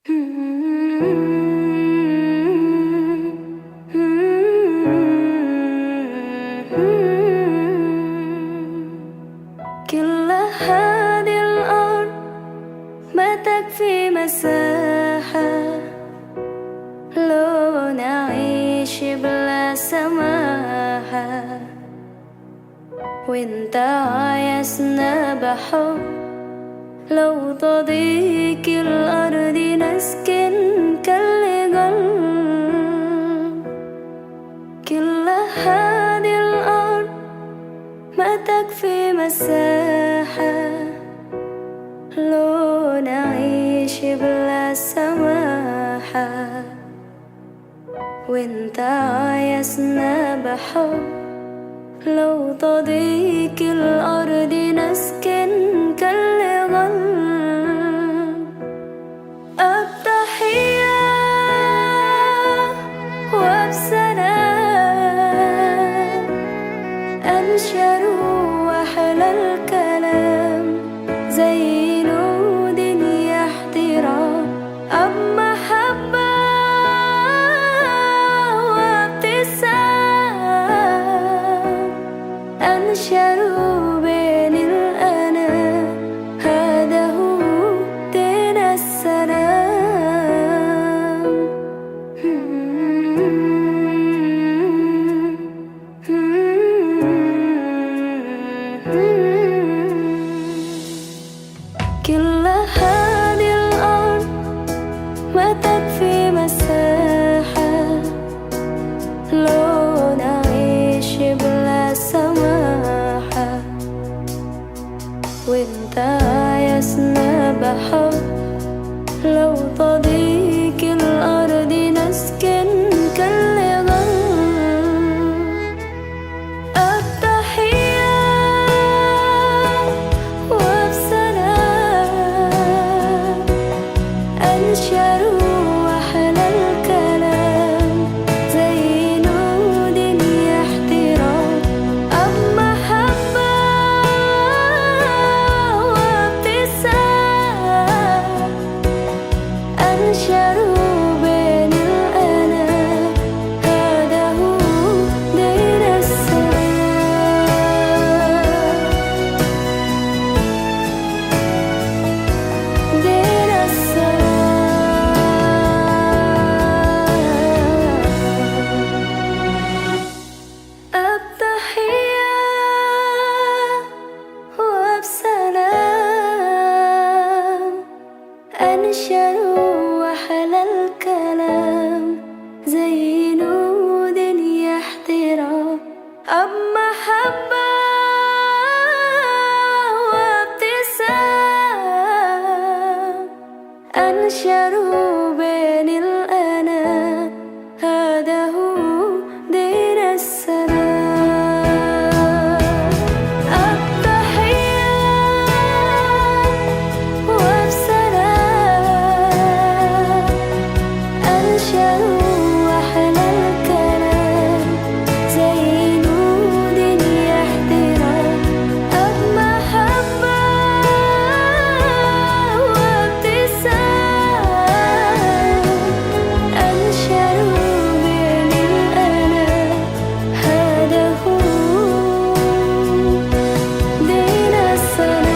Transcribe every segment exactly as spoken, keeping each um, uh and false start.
كل هذه الأرض ما تكفي مساحة لو نعيش بلا سماحة. وانت عايزنا بحب، لو تضيق الأرض نسكن كالغل. كل هذه الأرض ما تكفي مساحة لو نعيش بلا سماحة. وانت عايزنا بحب، لو تضيق الأرض نسكن كالغل. التحية وبسلام، أنشر أحلى الكلام، زين الدنيا احترام، أب محبة وابتسام، أنشر بين الأنام، هذا هو دين السلام. كل هذه الأرض ما تكفي مساحة لو نعيش بلا سماحة. وانت عايزنا بحب، لو تضيق الأرض نسكن كالغل. التحية وبسلام، أنشر أحلى الكلام، زين الدنيا احترام، أب محبة وابتسام. أنشر بين الأنام، هذا هو دين السلام. دين السلام. التحية وبسلام، أنشر أحلى الكلام، زين الدنيا احترام، أب محبة وابتسام، أنشر بين الأنام، هذا هو دين السلام. التحية والسلام، أنشر أحلى الكلام، زين الدنيا احترام، أب محبة وابتسام، أنشر بين الأنام، هذا هو دين السلام.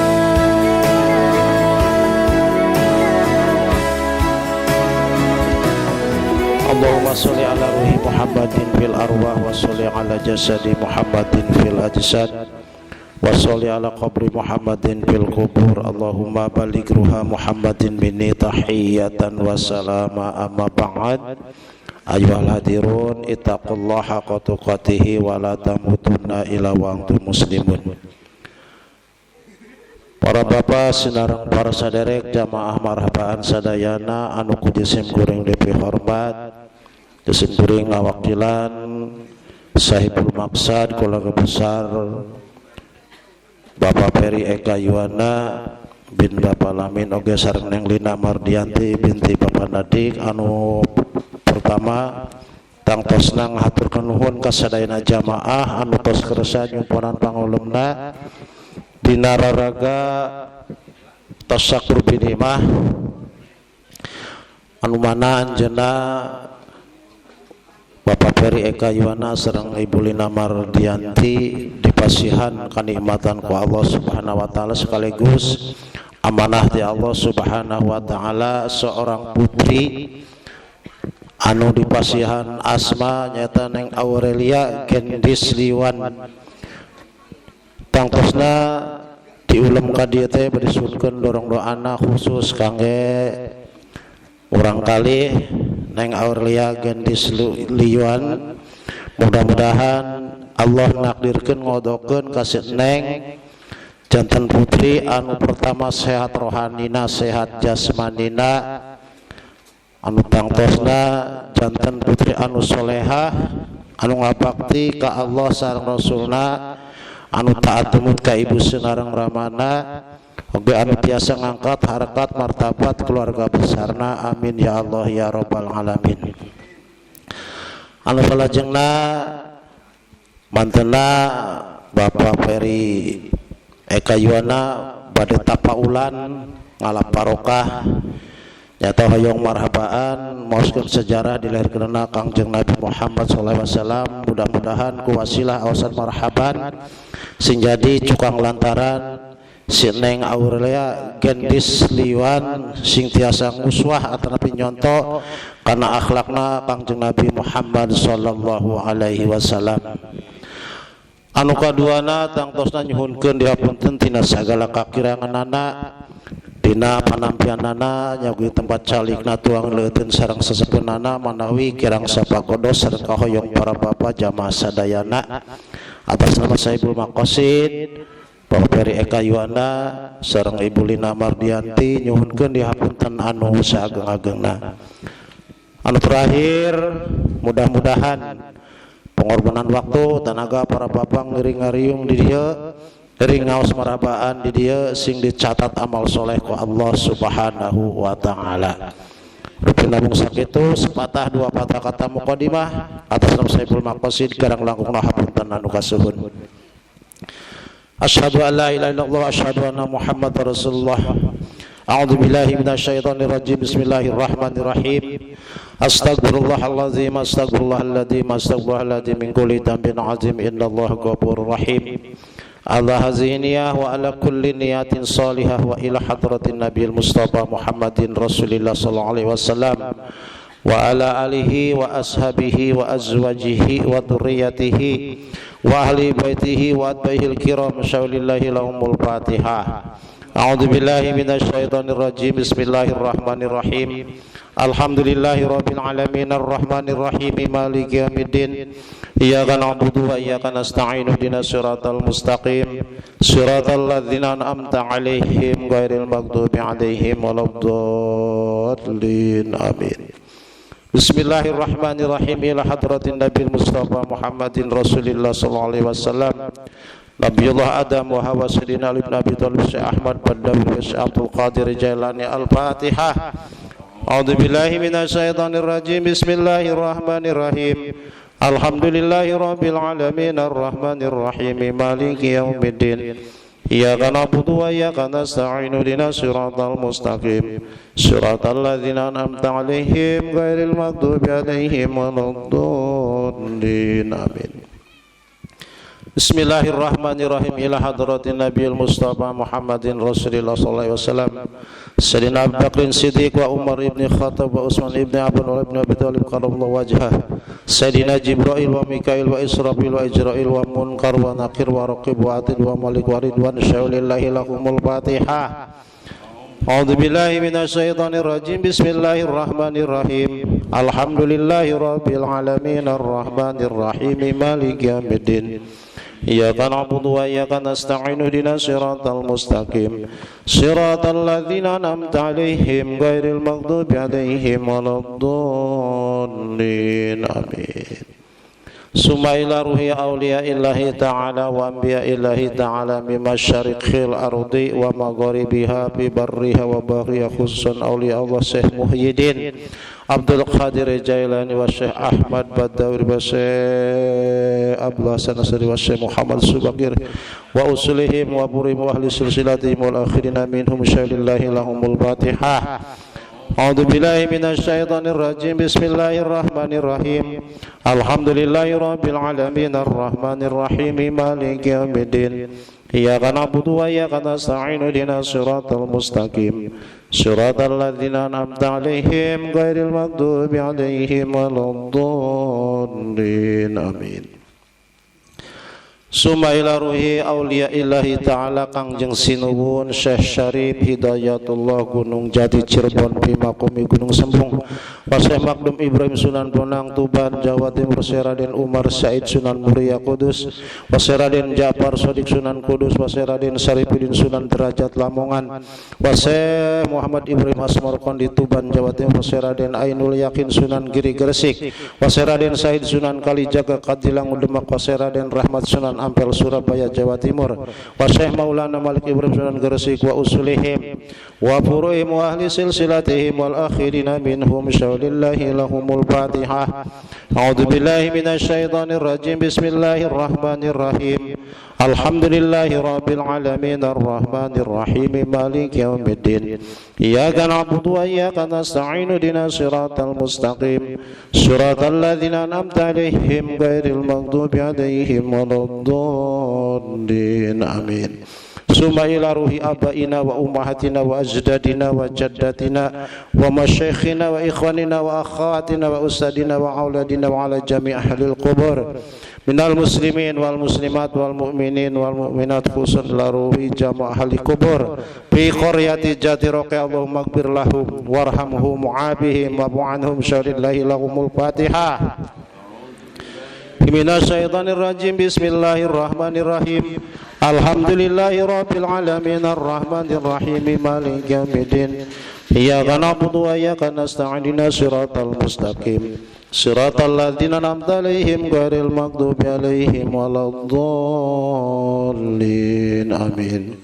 اللهم صل على روح محمد في الأرواح، وصل على جسد محمد في الأجساد، وصل على قبر محمد في القبور. اللهم بلغ روح محمد مني تحية وسلاما. أما بعد، أيها الحاضرون، اتقوا الله حق تقاته ولا تموتن إلا وأنتم مسلمون. Para bapa, sinareng para saderek, jamaah marhabaan sadayana anu ku jisim kuring lebi hormat, jisim kuring ngawakilan sahibul maksad, keluarga besar Bapak Peri Eka Yuwana bin Bapak Lamin, oge sareng Neng Lina Mardianti binti Bapak Nadik. Anu pertama, tang tosnang haturke nuhun ka sadayana jamaah anu tos kersa nyumponan pangolemna dina raraga tasyakur binimah. Anu mana anjena Bapak Peri Eka Yuwana sareng Ibu Lina Mardianti dipasihan kanikmatan ku Allah Subhanahu wa Taala, sekaligus amanah di Allah Subhanahu wa Taala, seorang putri anu dipasihan asma nyata Neng Aurelia Gendis Liwan. Tangtosna diulem ka dia te bedisebutkan dorong doana khusus kangge urang kalih, Neng Aurelia Gendis Lu-, Liwan. Mudah-mudahan Allah nakdirkan ngodokan kasih Neng jantan putri anu pertama sehat rohanina, sehat jasmanina, anu tangtosna jantan putri anu solehah, anu ngabakti ka Allah sareng Rasulna, anu taat tumut ka ibu senareng ramana, oke, anu tiasa ngangkat harkat martabat keluarga besarna. Amin ya Allah ya Rabbal Alamin. Anu salajengna, mantenna Bapak Peri Eka Yuwana bade tapaulan ngalap barokah, nyata hoyong marhabaan, maoskan sejarah dilahirkanna Kangjeng Nabi Muhammad sallallahu alaihi wasallam. Mudah-mudahan ku wasilah awasan marhaban sing jadi cukang lantaran si Neng Aurelia Gendis Liwan sing tiasa nguswah atanapi nyontok karena akhlakna Kangjeng Nabi Muhammad sallallahu alaihi wasallam. Anu kaduana, tangtosna nyuhunkeun dihapunten tina sagala kakirangan anak, dina panampian anak, nyagi tempat calikna tuang leuten sareng sesepenana manawi kirang sapakodos sareng kahoyong para bapa jamaah sadayana. Atas nama Saibul Maqasid, Bapak Peri Eka Yuwana sareng Ibu Lina Mardianti nyuhunkeun dihapunten anu seageng-agengna. Anu terakhir, mudah-mudahan pengorbanan waktu, tenaga para bapak ngiring ngariung di dia, ngiring ngaos marabaan di dia sing dicatat amal soleh ku Allah Subhanahu wa Ta'ala. Rupin namung sakitu, sepatah dua patah kata mukadimah atas nama Saiful Maqasid, garang langkung nahapunten anu kasuhun. Asyhadu an la ilaha illallah, asyhadu anna Muhammadar Rasulullah. A'udzu billahi minasyaitonir rajim. Bismillahirrahmanirrahim. Astaghfirullahalazim, astaghfirullahaladzim, astaghfirullahaladzim min kulli dzambin azim, innallaha ghafurur rahim. Ala hazihi niyah wa ala kulli niyatin salihah wa ila hadratin Nabil Mustafa Muhammadin Rasulillah sallallahu alaihi wasallam. Wa ala alihi wa ashabihi wa azwajihi wa dzurriyyatihi wa ahli baitihi wa atba'ihil kiram syaulillahi lahumul Fatihah. A'udzu billahi minasyaitonir rajim. Bismillahirrahmanirrahim. Alhamdulillahi rabbil alamin, arrahmanir rahim, maliki yaumiddin. Iyyaka na'budu wa iyyaka nasta'in, ihdinas siratal mustaqim, siratal ladzina an'amta 'alaihim ghairil maghdubi 'alaihim waladdallin. Amin. Bismillahirrahmanirrahim. Ila hadratin Nabil Mustafa Muhammadin Rasulillah sallallahu alaihi wasallam. Nabiullah Adam wa Hawa, Sayyidina Ali bin Abi Thalib, Syekh Ahmad Badawi, Syekh Abdul Qadir Jailani. Al-Fatihah. A'udzu billahi minasyaitonir rajim. Bismillahirrahmanirrahim. Alhamdulillahi rabbil alamin, arrahmanir rahim, maliki yaumiddin. Iyyaka na'budu wa iyyaka nasta'in, ihdinas siratal mustaqim, siratal ladzina an'amta 'alaihim ghairil maghdubi 'alaihim waladdallin. Amin. Bismillahirrahmanirrahim. Ila hadratin Nabil Mustafa Muhammadin Rasulillah sallallahu alaihi wasallam. Sayyidina Abu Bakrin Siddiq wa Umar ibn Khattab wa Utsman ibn Affan wa ibn Abi Thalib karramallahu wajhah. Sayyidina Jibril wa Mikail wa Israfil wa Ijrail wa Munkar wa Nakir wa Raqib wa Atid wa Malik wa Ridwan syaulillahi lahumul Fatihah. A'udzu billahi minasyaitonir rajim. Bismillahirrahmanirrahim. Alhamdulillahi rabbil alamin, arrahmanir rahim, maliki yaumiddin. Iyyaka na'budu wa iyyaka nasta'in, ihdinas siratal mustaqim, siratal ladzina an'amta 'alaihim ghairil maghdubi 'alaihim waladdallin. Amin. Summa ila ruhi awliyaillahi ta'ala wa anbiyaillahi ta'ala min masyariqil ardi wa magharibiha fi barriha wa bahriha, khususan awliya Allah Syekh Muhyiddin Abdul Qadir Jailani wa Syekh Ahmad Badawi wa Syekh Abdul Hasan Nasri wa Syekh Muhammad Subakir wa usulihim wa furihim wa ahli silsilatihim wal akhirina minhum syaulillahi lahumul Fatihah. أعوذ بالله من الشيطان الرجيم. بسم الله الرحمن الرحيم. الحمد لله رب العالمين الرحمن الرحيم مالك يوم الدين. إياك نعبد وإياك نستعين. اهدنا الصراط المستقيم. صراط الذين أنعمت عليهم غير المغضوب عليهم ولا الضالين. آمين. Summa ila ruhi auliya illahi ta'ala, Kangjeng Sinuwun Syekh Syarif Hidayatullah Gunung Jati Cirebon Bima Kumi Gunung Sembung, wa Syekh Makdum Ibrahim Sunan Bonang Tuban Jawa Timur, Syekh Raden Umar Said Sunan Muria Kudus, wa Syekh Raden Ja'far Sodik Sunan Kudus, wa Syekh Raden Syarifuddin Sunan Derajat Lamongan, wa Syekh Muhammad Ibrahim Asmor Kondi Tuban Jawa Timur, wa Syekh Raden Ainul Yakin Sunan Giri Gresik, wa Syekh Raden Said Sunan Kalijaga Kadilangu Demak, wa Syekh Raden Rahmat Sunan Ampel Surabaya Jawa Timur, wa Syekh Maulana Malik Ibrahim Sunan Gresik, wa usulihim wa furu'ihim wa ahli silsilatihim wal akhirina minhum syaulillahi lahumul fatihah. A'udzu billahi minasy syaithanir rajim. Bismillahirrahmanirrahim. Alhamdulillahi rabbil alamin, arrahmanir rahim, maliki yaumiddin. Iyyaka na'budu wa iyyaka nasta'in, ihdinas siratal mustaqim, siratal ladzina an'amta 'alaihim ghairil maghdubi 'alaihim waladdallin. Amin. Summa ila ruhi abaina wa ummahatina wa ajdadina wa jaddatina wa masyaikhina wa ikhwanina wa akhawatina wa ustadina wa auladina wa ala jami ahlil qubur minal muslimin wal muslimat wal mu'minin wal mu'minat, khususan ila ruhi jamaah ahli kubur fi qaryati Jatiroke. Allahumma ighfir lahum warhamhum wa'afihim wa'fu anhum syaulillahi lahumul fatihah. Minasy syaithanir rajim. Bismillahirrahmanirrahim. Alhamdulillahi rabbil alamin, arrahmanir rahim, maliki yaumiddin. Iyyaka na'budu wa iyyaka nasta'in, ihdinas siratal mustaqim, siratal ladzina an'amta 'alaihim ghairil maghdubi 'alaihim waladdallin. Amin.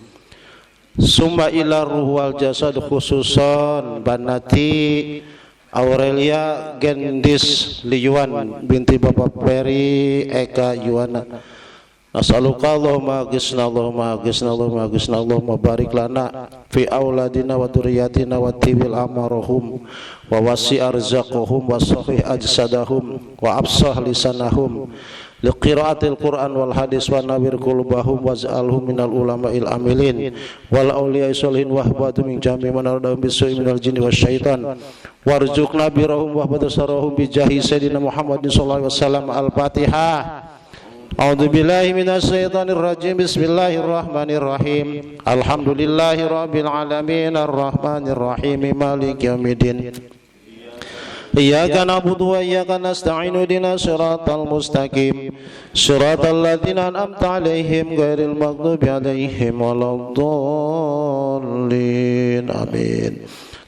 Summa ila ruh wal jasad, khususan banati Aurelia Gendis Liyuan binti Bapak Peri Eka Yuana. Nas'aluka Allahumma aghitsna, Allahumma aghitsna, Allahumma aghitsna, Allahumma barik lana fi auladina wa dzurriyyatina wa tiwil amarahum wa wasi arzaqahum wa sahih ajsadahum wa afsah lisanahum liqiraatil Qur'an wal hadis wa nawwir qulubahum waj'alhum minal ulama'il amilin wal auliya'i sholihin wahfadhum min jami'i man aradahum bisu'i minal jinni wasyaitan warzuqna birrahum wahfadh sarahum bijahi sayyidina Muhammadin sallallahu alaihi wasallam. Al-Fatihah. A'udzu billahi minasy syaithanir rajim. Bismillahirrahmanirrahim. Alhamdulillahi rabbil alamin, arrahmanir rahim, maliki yaumiddin. Iyyaka na'budu wa iyyaka nasta'in, ihdinas siratal mustaqim, siratal ladzina an'amta 'alaihim ghairil maghdubi 'alaihim waladdallin. Amin.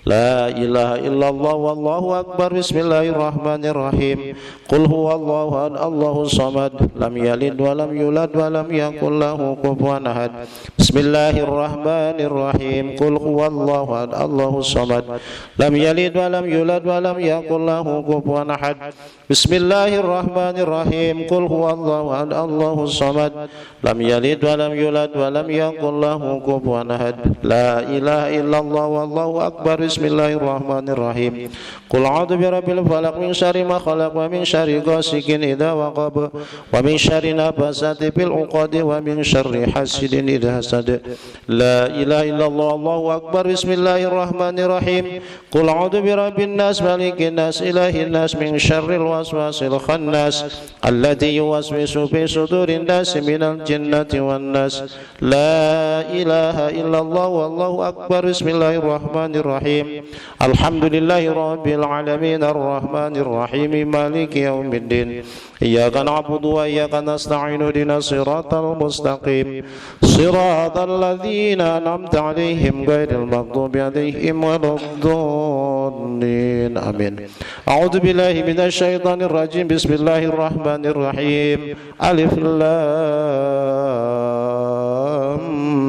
La ilaha illallah wallahu akbar. Bismillahirrahmanirrahim. Qul huwallahu ahad, Allahus samad, lam yalid wa lam yulad wa lam yakul lahu kufuwan ahad. Bismillahirrahmanirrahim. Qul huwallahu ahad, Allahus samad, lam yalid wa lam yulad wa lam yakul lahu kufuwan ahad. Bismillahirrahmanirrahim. Qul huwallahu ahad, Allahus samad, lam yalid wa lam yulad wa lam yakul lahu kufuwan ahad. La ilaha illallah wallahu akbar. Bismillahirrahmanirrahim. Qul a'udzu birabbil falaq, min syarri ma khalaq, wa min syarri ghasiqin idza waqab, wa min syarri nafasati fil uqad, wa min syarri hasidin idza hasad. La ilaha illallah, Allahu akbar. Bismillahirrahmanirrahim. Qul a'udzu birabbin nas, malikin nas, ilahin nas, min syarril waswasil khannas, alladzi yuwaswisu fi sudurin nas, minal jinnati wan nas. La ilaha illallah, wallahu akbar. Bismillahirrahmanirrahim. Alhamdulillahi rabbil alamin, arrahmanirrahim, maliki yaumiddin. Iyyaka na'budu wa iyyaka nasta'in, ihdinas siratal mustaqim, siratal ladzina an'amta 'alaihim ghairil maghdubi 'alaihim waladdallin. Amin. A'udzu billahi minasy syaithanir rajim. Bismillahirrahmanirrahim. Alif lam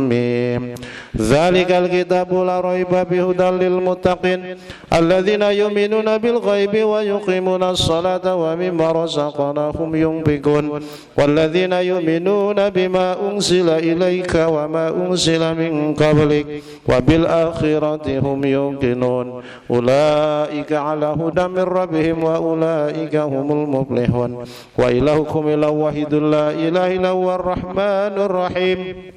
mim. Dzalikal kitabu la raiba fihi hudal lil muttaqin, alladzina yu'minuna bil ghaibi wa yuqimunas shalata wa mimma razaqnahum yunfiqun, walladzina yu'minuna bima unzila ilaika wa ma unzila min qablik, wa bil akhirati hum yuqinun, ulaika ala hudan min rabbihim wa ulaika humul muflihun. Wa ilahukum ilahun wahidun la ilaha illa huwar rahmanur rahim.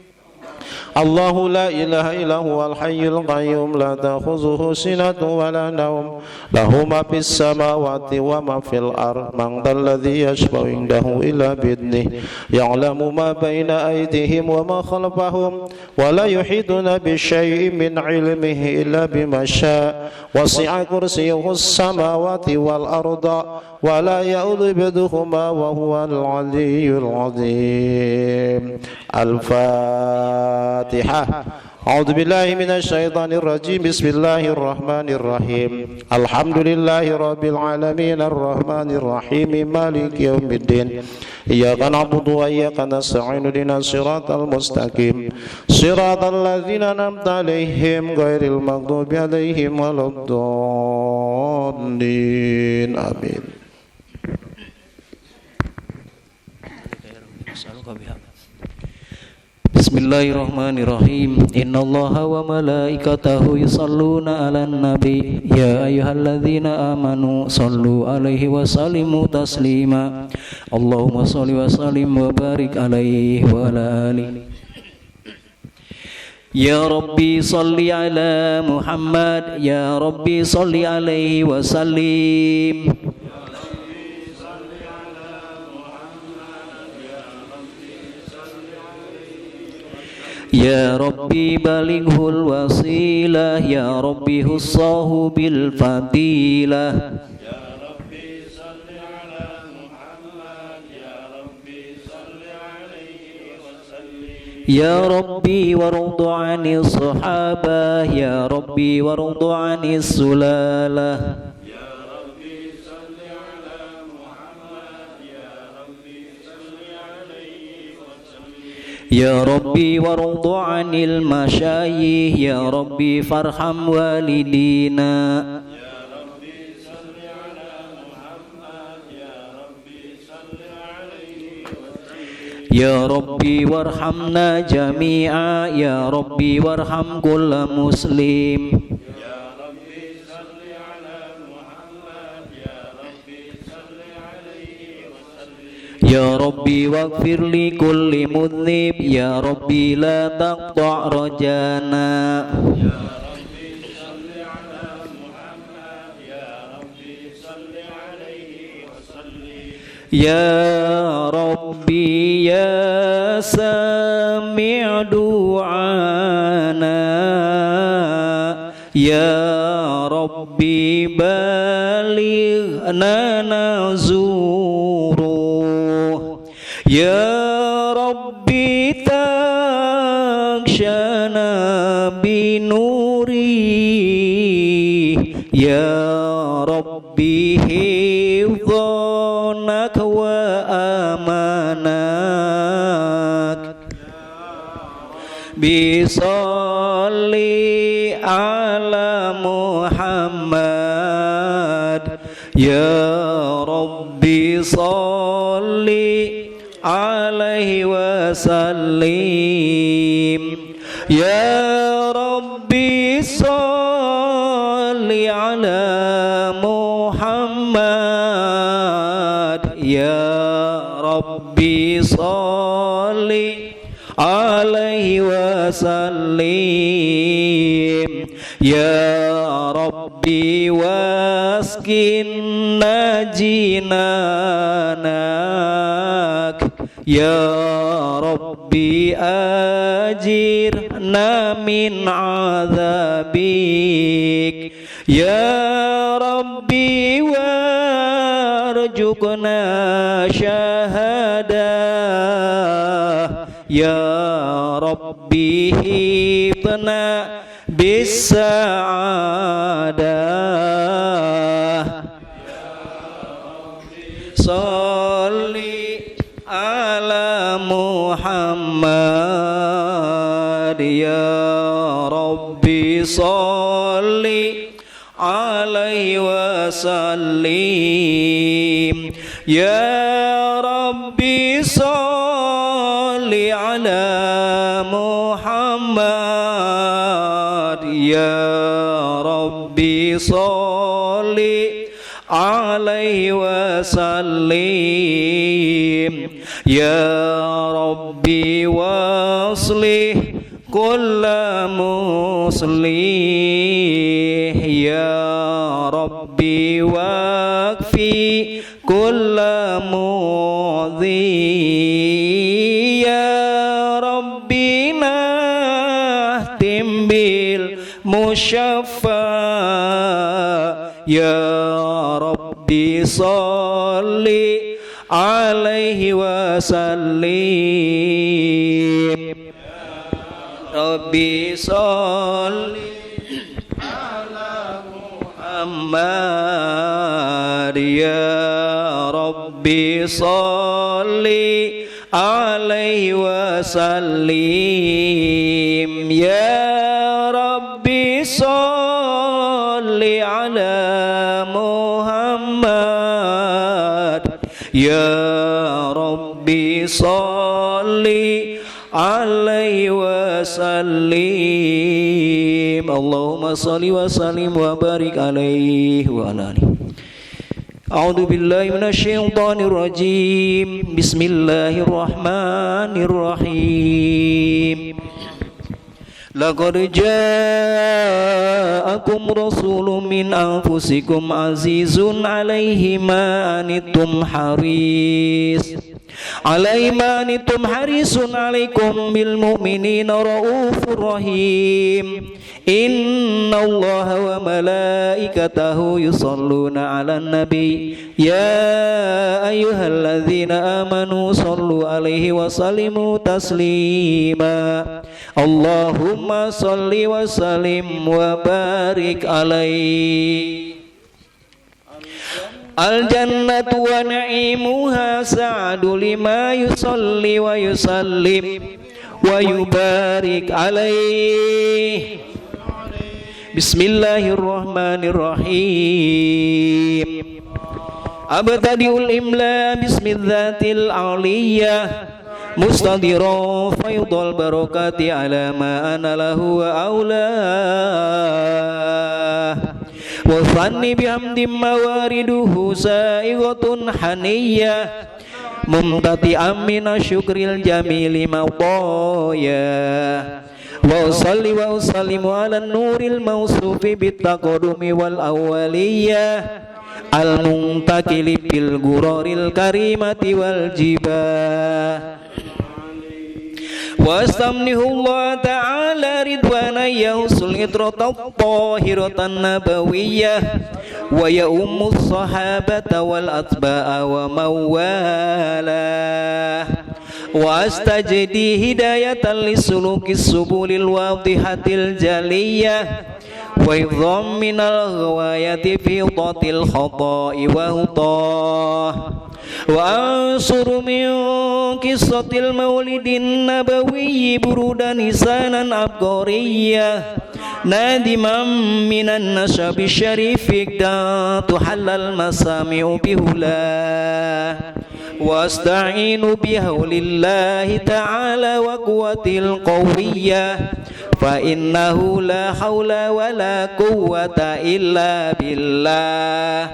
Allahu la ilaha illa huwal hayyul qayyum, la ta'khudhuhu sinatun wa la naum, lahu ma fis samawati wa ma fil ard, man dzalladzi yasyfa'u indahu illa bi'idhnih, ya'lamu ma baina aydihim wa ma khalfahum, wa la yuhituna bi syai'in min ilmihi illa bima sya', wasi'a kursiyyuhus samawati wal arda, wa la ya'uduhu hifdhuhuma wa huwal aliyyul azim. Al-Fatihah. A'udzu billahi minasy syaithanir rajim. Bismillahirrahmanirrahim. Alhamdulillahi rabbil alamin, arrahmanir rahim, maliki yaumiddin. Iyyaka na'budu wa iyyaka nasta'in. Ihdinas siratal mustaqim. Siratal ladzina an'amta 'alaihim ghairil maghdubi 'alaihim waladdallin. Amin. Bismillahirrahmanirrahim. Innallaha wa malaikatahu yusalluna 'alan nabi. Ya ayyuhalladzina amanu sallu 'alaihi wa sallimu taslima. Allahumma shalli wa sallim wa barik 'alaihi wa 'ala alihi. Ya Rabbi shalli 'ala Muhammad. Ya Rabbi shalli 'alaihi wa sallim. Ya Rabbi balighul wasilah, ya Rabbi khussahu bil fadilah. Ya Rabbi warḍa 'anis sahabah, ya Rabbi warḍa 'anis sulalah. Ya Rabbi warḍa 'anil masyayikh, ya Rabbi farham walidina. Ya Rabbi warhamna jami'a, ya Rabbi warham kulla muslim. Ya Rabbi waghfir li kulli mudhnib, ya Rabbi la taqta' rajana. Ya Rabbi ya sami' du'ana. Ya Rabbi balighna nazuru. Ya Rabbi taksyana binuri. Ya Rabbi hifdhanak wa amanak. Rabbi shalli 'ala Muhammad. Ya Rabbi shalli 'alaihi wa sallim. Ya Rabbi shalli 'ala Muhammad. Ya Rabbi shalli 'alaihi wa sallim. Ya Rabbi waskinna jinanak. Ya Rabbi ajirna min 'adzabik. Ya Rabbi warzuqna syahadah. Ya Rabbi hifdhna bis sa'adah. Shalli 'ala Muhammad. Ya يا رب صل عليه وسلم. يا رب صل على محمد. يا رب صل عليه وسلم. يا رب واصلح كل مصلح. يا رب واكفي كل معضي. يا رب نختم بالمشفع. يا رب صل عليه وسلم. رب صل على محمد. يا رب صل عليه وسلم. يا رب صل على محمد. يا رب صل عليه وسلم. اللهم صل وسلم وبارك عليه وعلى آله. أعوذ بالله من الشيطان الرجيم. بسم الله الرحمن الرحيم. لقد جاءكم رسول من أنفسكم عزيز عليه ما عنتم حريص، عليه ما عنتم حريص عليكم بالمؤمنين رءوف رحيم. إن الله وملائكته يصلون على النبي. يا أيها الذين آمنوا صلوا عليه وسلموا تسليما. اللهم صل وسلم وبارك عليه. الجنة ونعيمها سعد لما يصلي ويسلم ويبارك عليه. بسم الله الرحمن الرحيم. أبتدئ الإملاء باسم الذات العلية، مستديرا فيض البركات على ما أنا له وأولاه. وثني بحمد موارده سائغة حنية، ممتطئا من الشكر الجميل مطاياه. وأصلي وأسلم على النور الموصوف بالتقدم والأولية، المنتقل بالغرر الكريمة والجباه. وأستمنه الله تعالى رضوانا يغوص العطرة الطاهرة النبوية، ويؤم الصحابة والأتباع ومن والاه. وأستجدي هداية لسلوك السبل الواضحة الجلية، ويضم من الغواية في ضد الخطاء وهطاه. وأنشر من قصة المولد النبوي برودا لسانا عبقريا، ناظما من النسب الشريف فقدا تحلى المسامع بهلاه. وأستعين بحول الله تعالى وقوته القوية، فإنه لا حول ولا قوة إلا بالله.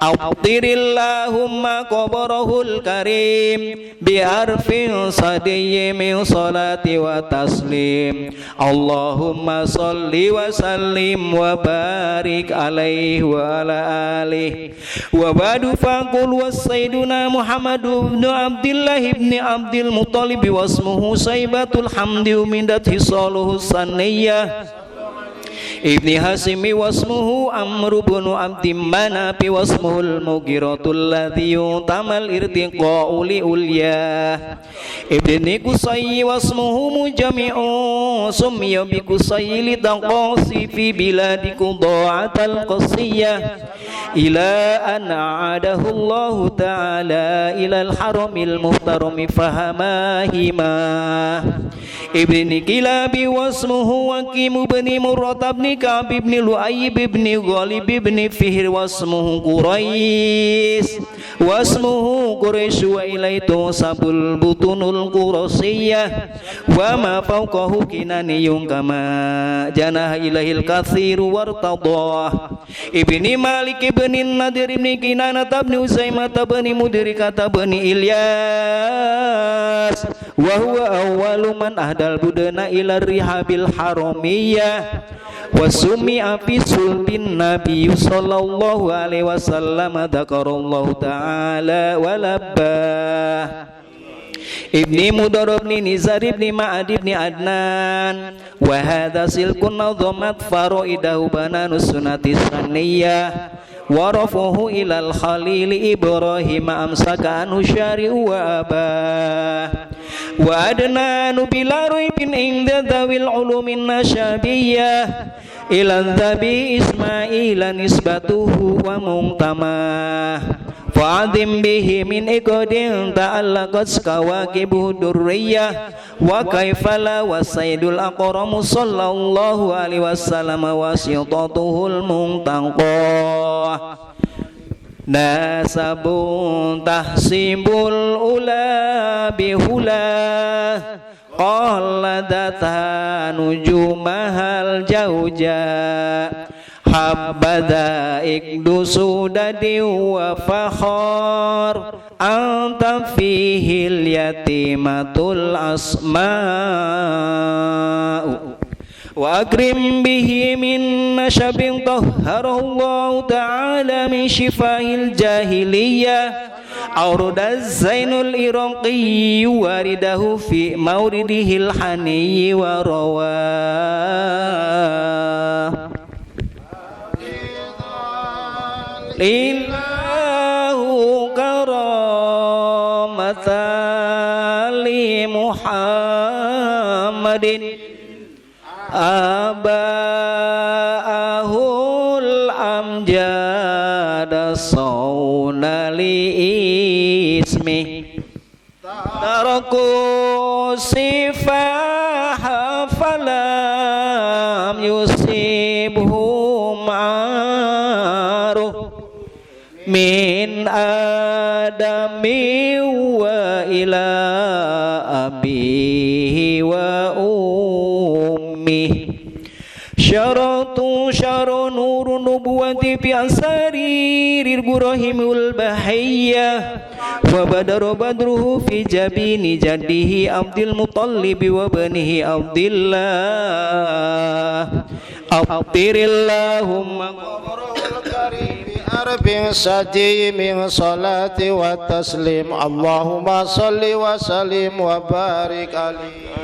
عطر اللهم قبره الكريم بحرف صدي من صلاة وتسليم. اللهم صل وسلم وبارك عليه وعلى آله. وبعد، فقل هو سيدنا محمد بن عبد الله بن عبد المطلب، واسمه شيبة الحمد، ومدت خصاله السنية. ابن هاشم، واسمه عمرو بن عبد مناف، واسمه المغيرة الذي يؤتمى الارتقاء لعلياه. ابن قصي، واسمه مجمع، سمي بقصي لتقاصي في بلاد قضاعة القصية، إلى أن أعاده الله تعالى إلى الحرم المحترم فحماهما. Ibni Kilabi wasmuhu Wakim ibni Murrata ibni Ka'b ibni Lu'ay ibni Ghalib ibni Fihr wasmuhu Quraisy wasmuhu Quraisy wa ilaihi tusabul butunul Qurasiyah wa ma fauqahu Kinaniyun kama janaha ilaihil kathiru wartadah. Ibni Malik ibni Nadir ibni Kinanah ibni Uzaimah ibni Mudrikah ibni Ilyas wa huwa awwalu man ahdal budana ila rihabil haramiyah wa sumi'a fi sulbin Nabi sallallahu alaihi wasallam dzakarallahu ta'ala wa labbah. Ibni Mudar ibni Nizar ibni Ma'ad ibni Adnan. Wa hadza silkun nadhamat faraidahu bananu sunnati saniyah. Wa rafuhu ilal khalili Ibrahim amsaka anhu syari'u wa abah. Wa adnanu bila raibin inda dzawil ulumin nasyabiyah. Ilan Nabi Ismaila nisbatuhu wa muhtamah. Fa'adzim bihi min iqdin ta'allaqat kawakibuhu durriyah. Wa kaifala wa sayyidul akramu sallallahu alaihi wasallam wasitatuhul muntaqa. Nasabun tahsibul ula bihula. Qalladatha nujumahal jauja. Habadha iqdu sudadi wa fakhar. Anta fihil yatimatul asma'u. Wa akrim bihi min nasyabin tahharahullahu ta'ala min syifahil jahiliyah. Aurudaz Zainul Iraqi waridahu fi mauridihil haniyi wa rawa. Ilahu karamatan li Muhammadin. Aba'ahul amjada sauna li ismi. Taraku sifaha falam yusibhum aru. Min adami wa ila abihi wa ummi. Syaratu syaru nurun nubuwati fi asari Ibrahimul Bahiyah. Wa badara badruhu fi jabini jaddihi Abdul Muttalib wa banihi Abdillah. Abdirillahumma qabrahul karim bi arbin saji min salati wa taslim. Allahumma salli wa sallim wa barik alaihi.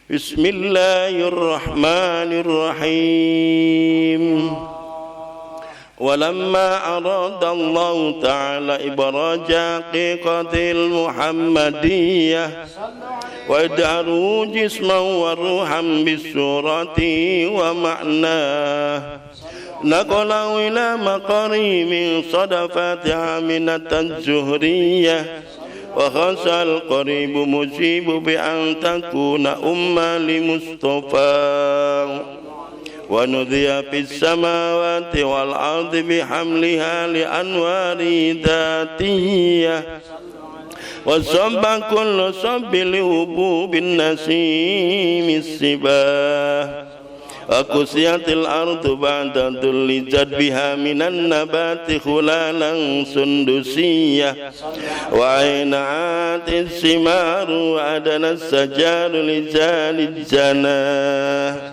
Bismillahirrahmanirrahim. Walamma aradallahu ta'ala ibraja haqiqatil Muhammadiyah wa idharu jisman wa ruhan bisurati wa ma'na. Naqalahu ila maqari min sadafati Aminataz Zuhriyah. Wa khasal qaribu mujibu bi an takuna umma li Mustafa. Wa nudiya fis samawati wal ardi bi hamliha li anwari dzatiyah. Wa sabba kullu sabbi li hububin nasimis sibah. Wa kusiyatil ardu ba'da dhulli jadbiha minan nabati khulalan sundusiyah. Wa ainatis simaru wa adanas sajaru li zalil janah.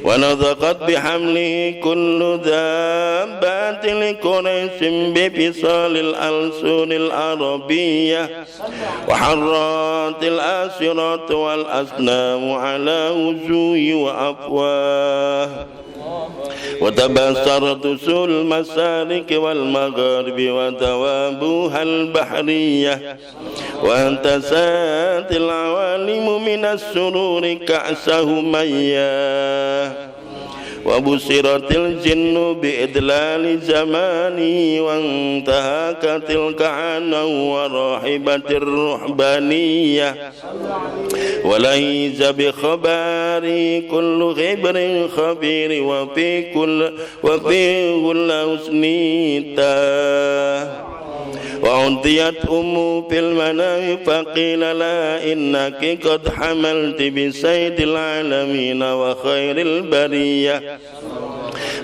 Wa nadhaqat bihamlihi kullu dhabbatin li Quraisyin bi fisalil alsunil arabiyyah. Wa harratil asiratu wal asnamu ala wujuhi wa afwah. Wa tabassarat usul masyariqi wal magharibi wa dawabuhal bahriyah. Wa ihtasatil awalimu minas sururi ka'sa humayyah. وبشرت الجن بإذلال زمانه وانتهكت الكهنة ورهبت الرهبانية ولهيج بخباره كل خبر خبير وفي كل وفي كل حسن تاه. وأتيت أمه في المنام فقيل لها إنك قد حملت بسيد العالمين وخير البرية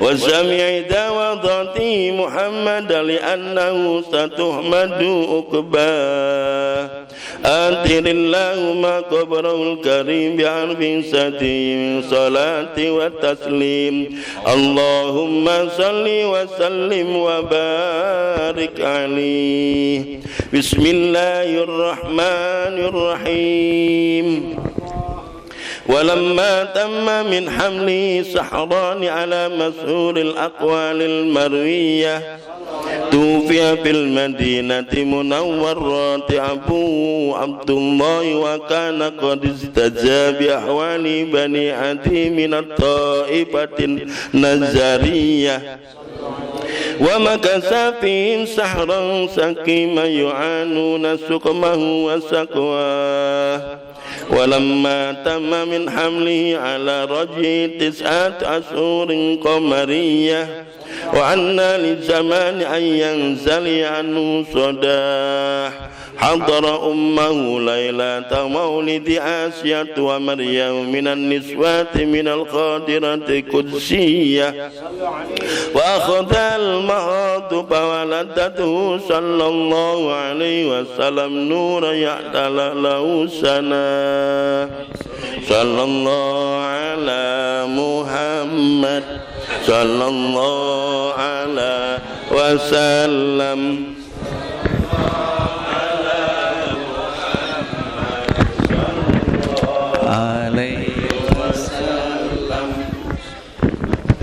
وجميع دعوات محمد لأنه ستحمد عقباه. أطر اللهم قبره الكريم بأربع سنين من صلاة وتسليم. اللهم صل وسلم وبارك عليه. بسم الله الرحمن الرحيم. ولما تم من حمله شهران على مشهور الأقوال المروية، توفي في المدينة المنورة أبوه عبد الله، وكان قد اجتاز بأحوال بني عدي من الطائفة النجارية، ومكث فيهم شهرا سقيما يعانون سقمه وسقواه. ولما تم من حمله على رجعه تسعة أشهر قمرية، وأن للزمان أن ينجلي عنه صداه، حضر أمه ليلة مولد آسية ومريم من النسوة من الحضرة القدسية، وأخذها المخاض فولدته صلى الله عليه وسلم نورا يتلألأ سناه. صلى الله على محمد، صلى الله على وسلم. عليه وسلم.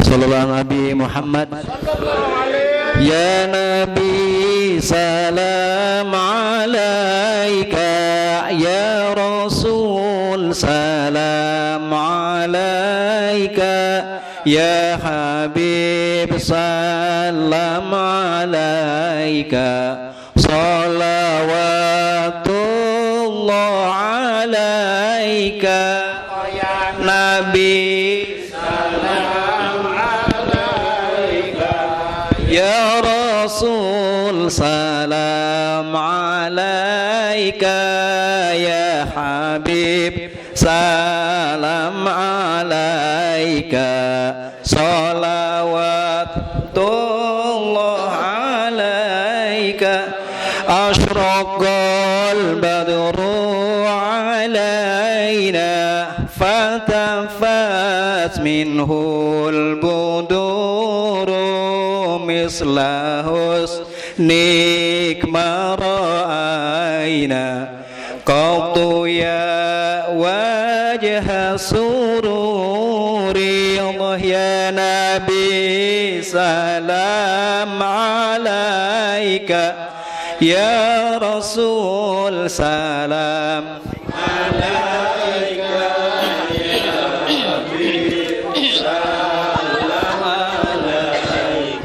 صلى الله على النبي محمد. يا نبي سلام عليك، يا رسول سلام عليك، يا حبيب سلام عليك، صلوات الله عليك، يا نبي سلام عليك، يا رسول سلام عليك، يا حبيب سلام عليك، صلوات الله عليك. أشرق البدر علينا، فالتفت منه البدور، مثل حسنك ما رأينا قط يا وجه السرور. الله يا نبي سلام عليك، يا رسول سلام عليك، يا حبيب سلام عليك.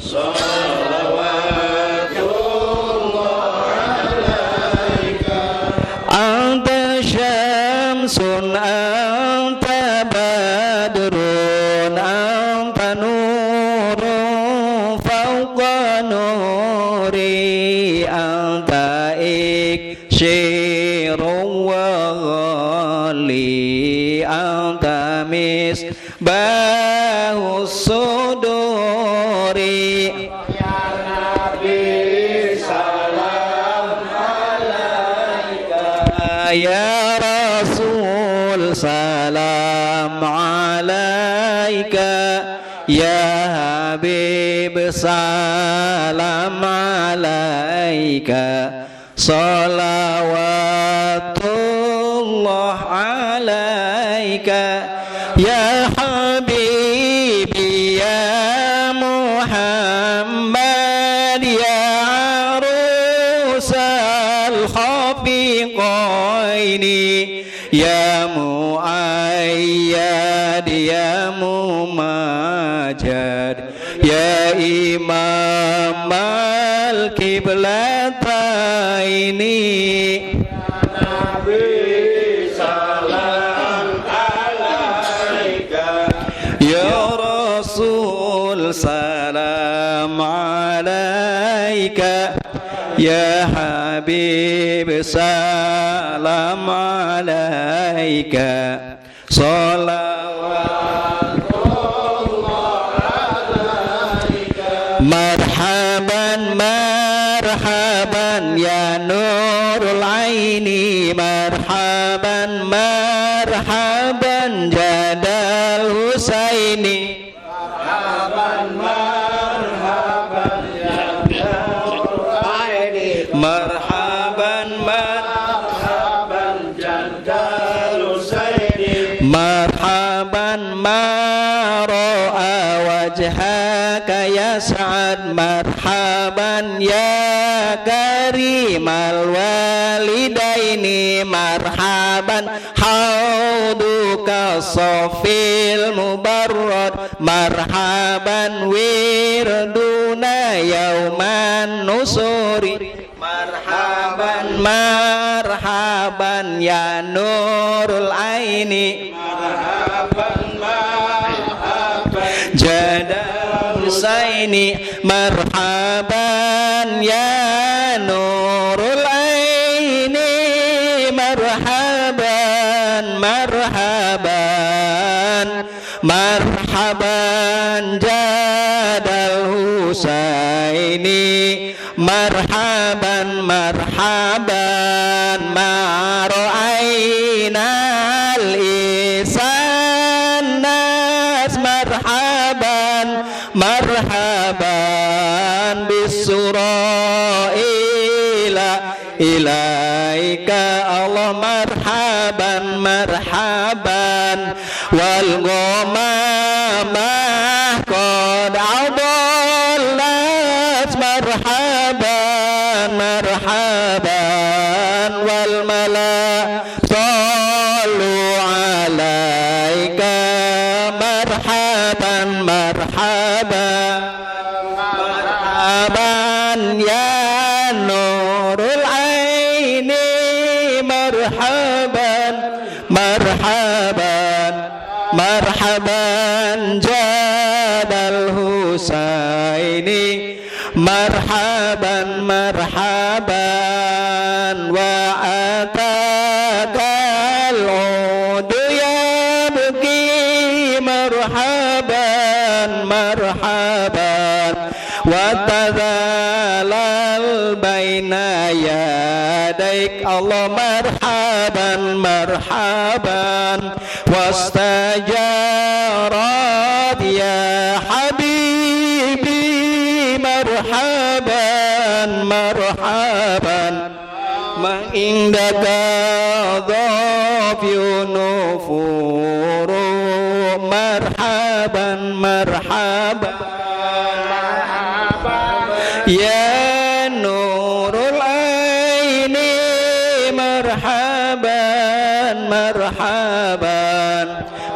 صلوات الله عليك. أنت شمس، أنت بدر، أنت نور فوق نوري، أنت إكسير وغالي، أنت مصباح الصدور. يا نبي سلام عليك، يا رسول سلام عليك، يا حبيب سلام عليك، صلوات الله عليك، يا حبيبي يا محمد، يا عروس الخفقين، يا مؤيد، يا مميد. Ya Habib, salam alaika. Salawatullah alaika. Marhaban, marhaban, ya Nurul Aini. Marhaban, marhaban, Jadal Husaini. Marhaban, marhaban, ya Nurul Aini. Marhaban, marhaban, Jadal Husaini. Marhaban, ma ra'a wajhaka ya Sa'ad. Marhaban, ya karimal walidaini. Marhaban, hauduka safil mubarrad. Marhaban, wirduna yauman nusuri. Marhaban, marhaban, ya Nurul Aini. Marhaban, marhaban, Jadal Husaini. Marhaban, ya Nurul Aini. Marhaban, marhaban, marhaban, Jadal Husaini. Marhaban, marhaban, ma ra'ainal ihsan nas. Marhaban, marhaban, bisura ila ilaika Allah. Marhaban, marhaban, wal ghamamah qad adallat. Marhaban, marhaban, wal mala sallu alaika. Marhaban, marhaban, marhaban, ya Nurul Aini. Marhaban, marhaban, marhaban, Jadal Husaini. Marhaban, marhaban, wa atakal udu yabki. Marhaban, marhaban, wa tazalal baina yadaik Allah. Marhaban, marhaban, wastajarat ya habibi. Marhaban, marhaban, ma indaka dhafyun nufuru. Marhaban, marhaban, ya Nurul Aini. Marhaban, marhaban,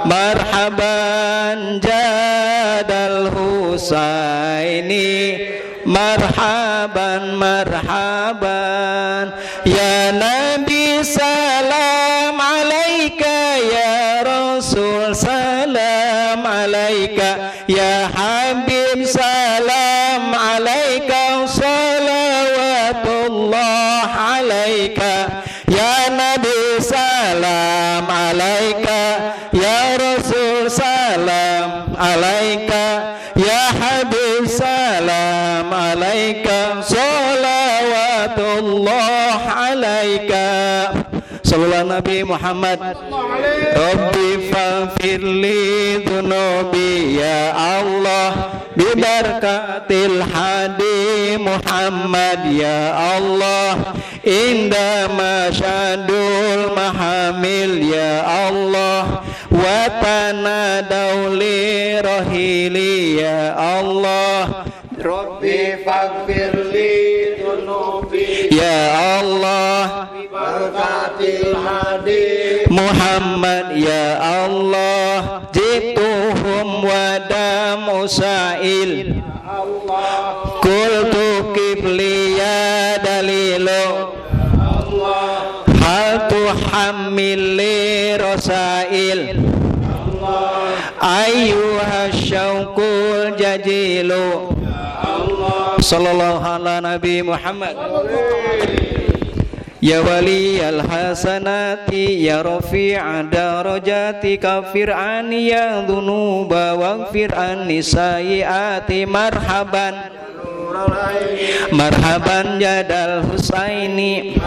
marhaban, Jadal Husaini. Marhaban, marhaban, ya Nabi, salam alaika, ya Rasul, salam alaika, ya Habib, salam alaika, salawatullah alaika. Ya Nabi, salam alaika. Ya Rasul, salam alaika. Ya Habib, salam alaika. Salawatullah alaika. Sallallahu Nabi Muhammad. Rabbi faghfir li dzunubi, ya Allah, bi barakatil hadi Muhammad, ya Allah. Inda masyadul mahamil, ya Allah, wa tanadau li rohili, ya Allah. Rabbi faghfir li dzunubi, ya Allah, bi barakatil hadi Muhammad, ya Allah. Jituhum wa damu sa'il. Qultu kif li ya dalilu, hal tuhammil li rasail, ayyuha syauqul jajilu. Sallallahu ala Nabi Muhammad. Ya waliyal hasanati, ya rafi'a darajati, kaffir anni ya dzunuba, waghfir anni sayyiati. Marhaban. Marhaban jadal Husaini.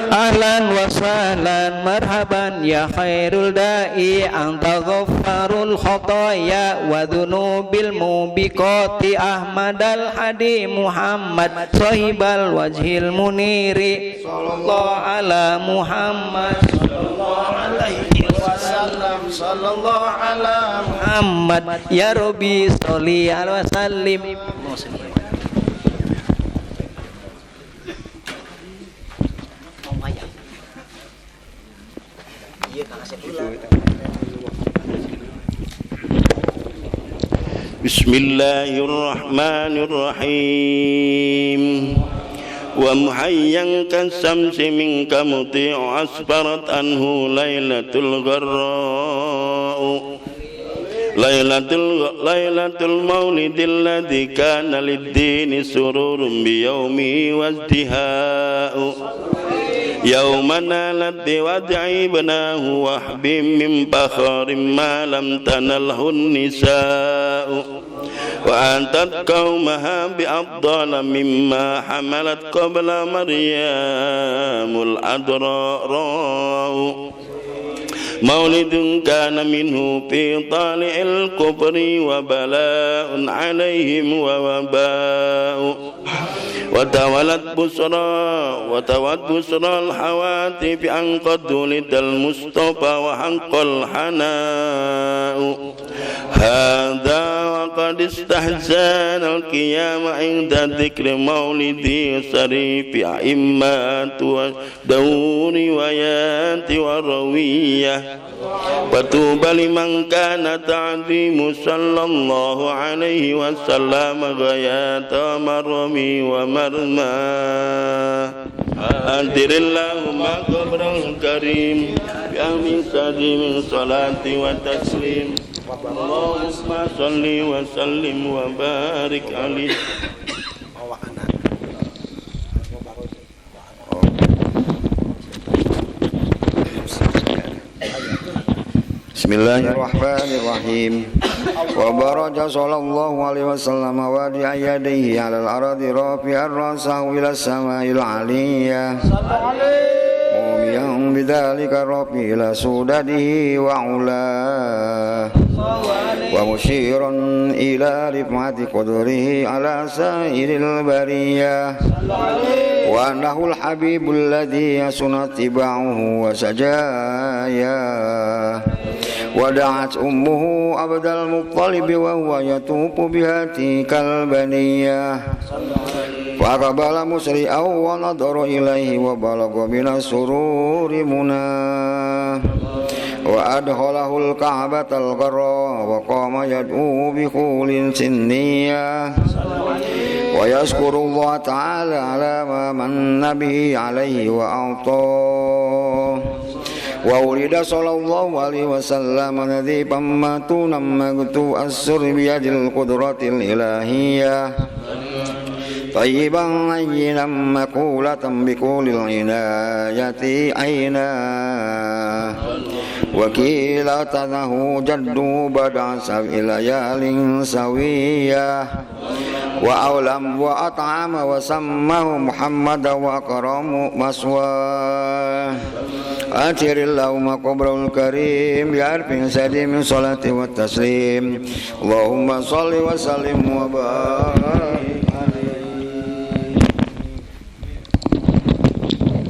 Ahlan wa sahlan, marhaban ya khairul da'i, anta ghaffarul khataya wa dzunubil mubiqati, Ahmadal Hadi Muhammad sahibal wajhil muniri. Sallallahu ala Muhammad, sallallahu alaihi wasallam, sallallahu ala Muhammad. Ya Rabbi, sholli ala wa sallim. Bismillahirrahmanirrahim. Wa muhayyan kasyamsi minka muti'u asfarat anhu lailatul gharra'u. Lailatul, Lailatul Maulidil ladzi kana lid-dini sururun bi yaumihi wazdiha'u. Yauma nalat bi wad'i ibnahu wahbin min fakharin ma lam tanalhun nisa'u. Wa atat qaumaha bi afdala mimma hamalat qabla Maryamul adra'u. Maulidun kana minhu fi tali'il kufri wa bala'un alaihim wa waba'u. Wa tawalat busra, wa tawat busral hawati fi an qad wulidal Mustafa wa haqqal hana'u. Hadza wa qad istahzanal qiyama inda dzikri maulidi syarifi a'immatu wa dawu riwayati wa rawiyah. Fatuba liman kana ta'zimu sallallahu alaihi wasallam ghayata marami wa marma. Hadirillahumma qabran karim bi ahmi sadi min salati wa taslim. Allahumma shalli wa sallim wa barik alaihi. Bismillahirrahmanirrahim. Wa baraja sallallahu alaihi wasallam wadi'a yadayhi 'alal ardi rafi'an ra'sahu ila sama'il 'aliyah. Mumiyan bidzalika rafi ila sudadihi wa 'ulah. Wa musyiran ila rif'ati qadrihi 'ala sa'iril bariyah. Wa annahul habibul ladzi hasunat tiba'uhu wa sajayah. Wa da'at ummuhu Abdal Muttalib wa huwa yatufu biha tikal baniyah. Fa aqbala musri'an wa nadhara ilaihi wa balagha minas sururi munah. Wa adkhalahul Ka'batal gharra wa qama yad'u bi khulin sinniyah. Wa yashkurullaha ta'ala ala ma manna bihi alaihi wa a'tah. Wa wulida sallallahu alaihi wasallam nadhifan matunan maqtu'as sur biyadil qudratil ilahiyah. Tayyiban layyinan maqulatan biqulil inayati aina. Wa qila tanahu jaddu ba'da sab'i layalin sawiyah. Wa aulam wa at'ama wa sammahu Muhammadan wa akramu maswah. Athirillahumma qabrahul karim bi arfin sadi min salati wa taslim. Allahumma shalli wa sallim wa barik alaihi.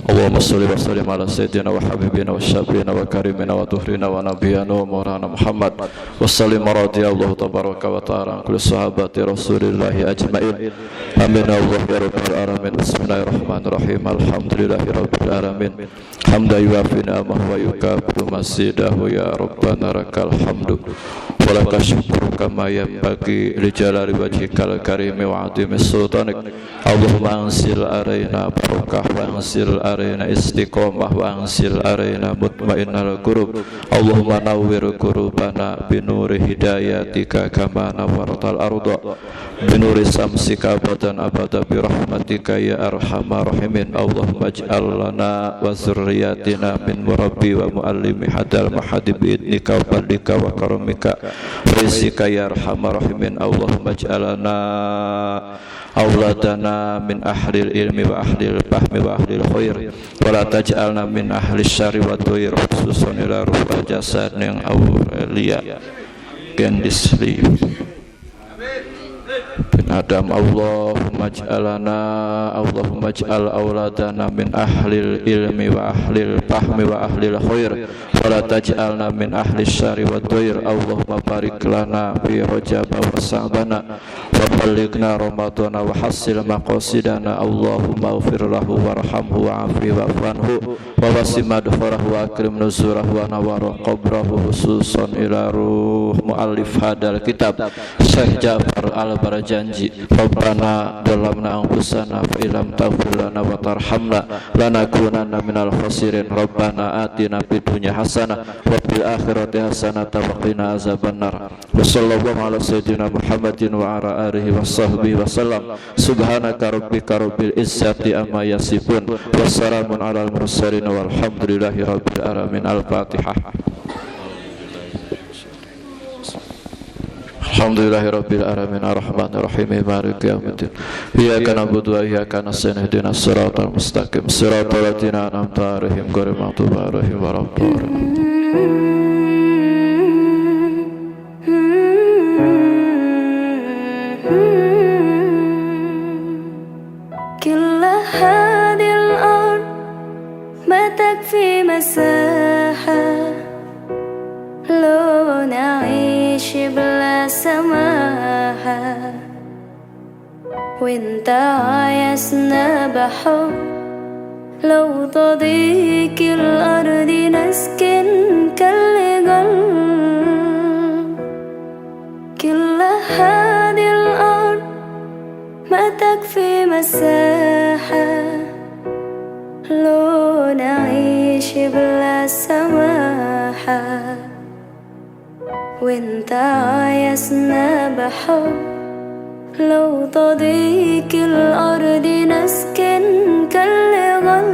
Allahumma shalli wa sallim ala sayyidina wa habibina wa syafi'ina wa karimina wa tuhrina wa nabiyina wa maulana Muhammad wa sallim radhiyallahu tabaraka wa ta'ala an kulli sahabati Rasulillahi ajma'in. Amin ya Allah ya rabbal alamin. Bismillahirrahmanirrahim. Alhamdulillahi rabbil alamin. Hamdan yuwafi ni'amahu wa yukafi mazidahu, ya Rabbana lakal hamdu. ولك الشكر كما ينبغي لجلال وجهك الكريم وعظيم سلطانك. اللهم أنزل علينا بركة، وأنزل علينا استقامة، وأنزل علينا مطمئن القلوب. اللهم نور قلوبنا بنور هدايتك كما نورت الأرض بنور شمسك أبدا أبدا برحمتك يا أرحم الراحمين. اللهم اجعل لنا وذرياتنا من مربي ومعلمي هذا المعهد بإذنك وفضلك وكرمك ورزقك يا أرحم الراحمين. اللهم اجعلنا أولادنا من أهل العلم وأهل الفهم وأهل الخير، ولا تجعلنا من أهل الشر والضير، خصوصا إلى روح حاج سنينغ أوريليا Kendisli bin Adam. اللهم اجعلنا، اللهم اجعل أولادنا من أهل العلم وأهل الفهم وأهل الخير، ولا تجعلنا من أهل الشر والضير. اللهم بارك لنا في رجب وشعبان وبلغنا رمضان وحصل مقاصدنا. اللهم اغفر له وارحمه وعافه واعف عنه ووسع مدخله وأكرم نزله ونور قبره، خصوصا إلى روح مؤلف هذا الكتاب شيخ جعفر البرجانجي. ربنا ظلمنا أنفسنا فإن لم تغفر لنا وترحمنا لنكونن من الخاسرين. ربنا آتنا في الدنيا حسنة وفي الآخرة حسنة وقنا عذاب النار. وصلى الله على سيدنا محمد وعلى آله وصحبه وسلم. سبحان ربك رب العزة عما يصفون. وسلام على المرسلين والحمد لله رب العالمين. الفاتحة. الحمد لله رب العالمين. الرحمن الرحيم. مالك يوم الدين. إياك نعبد وإياك نستعين. اهدنا الصراط المستقيم. صراط الذين أنعمت عليهم غير المغضوب عليهم ولا الضالين. كل هذه الأرض ما تكفي مساحة لو نعيش بلا سماحة. وانت عايزنا بحب، لو تضيق الأرض نسكن كالغل. كل هذه الأرض ما تكفي مساحة لو نعيش بلا سماحة. وانت عايزنا بحب، لو تضيق الأرض نسكن كالغل.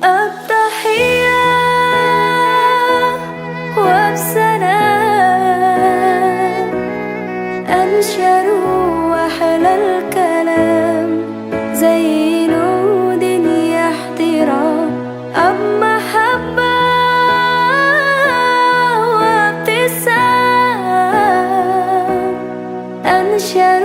التحية والسلام أنشر أحلى الكلام. زين الدين يحترم أب محبة وابتسام. أنشر